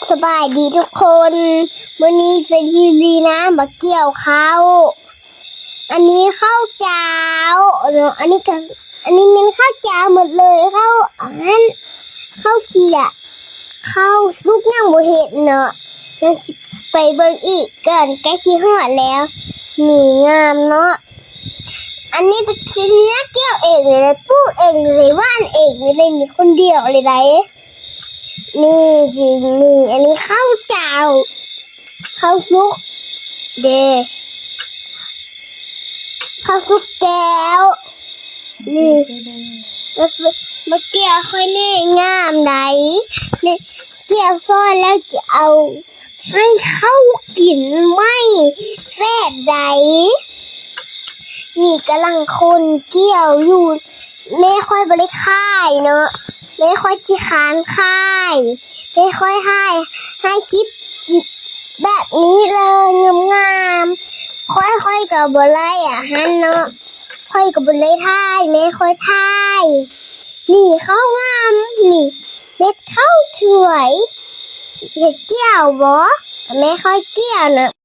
ສະບາຍດີທຸກຄົນ ມື້ນີ້ເປັນລີລີນາມາກ່ຽວເຂົ້າ. ອັນນີ້ເຂົ້າຈ້າວເນາະ ອັນນີ້ກໍ ອັນນີ້ແມ່ນເຂົ້າຈ້າວໝົດເລີຍ ເຂົ້າອັນ ເຂົ້າຂຽດ ເຂົ້າສຸກຍັງບໍ່ເຫັນເນາະ ຍັງຊິໄປເບິ່ງອີກກ່ອນ ໃກ້ຊິຮອດແລ້ວ. ນີ້ງາມເນາະ ອັນນີ້ເປັນສິເມຍກ່ຽວເອງເລີຍ ປູກເອງເລີຍ ຫວ່ານເອງເລີຍ ນີ້ຄົນດຽວເລີຍໃດ. ນີ້ ນີ້ ນີ້ ອັນນີ້ເຂົ້າຈ້າວ ເຂົ້າສຸກເດ້ ເຂົ້າສຸກແລ້ວ. ນີ້ ມາ ມາກ່ຽວຂ້ອຍແດ່ ງາມໃດ໋ ແມ່ ກ່ຽວຊ້ອນແລ້ວຈະເອົາໃຫ້ເຂົາກິນໃໝ່ ແຊບໃດ໋. ນີ້ກຳລັງຄົນກ່ຽວຢູ່ ແມ່ຂ້ອຍບໍ່ໄດ້ຂາຍເນາະ ແມ່ຂ້ອຍຂີ້ຄ້ານຂາຍ ແມ່ຂ້ອຍຖ່າຍ ຖ່າຍຄລິບແບບນີ້ເລີຍ ງາມໆ ຂ້ອຍ ຂ້ອຍກໍບໍ່ໄດ້ອັນນັ້ນເນາະ ຂ້ອຍກໍບໍ່ໄດ້ຖ່າຍ ແມ່ຂ້ອຍຖ່າຍ. ນີ້ເຂົ້າງາມ ນີ້ເມັດເຂົ້າສວຍ ເຮັດກ່ຽວບໍ່ ແມ່ຂ້ອຍກ່ຽວນະ.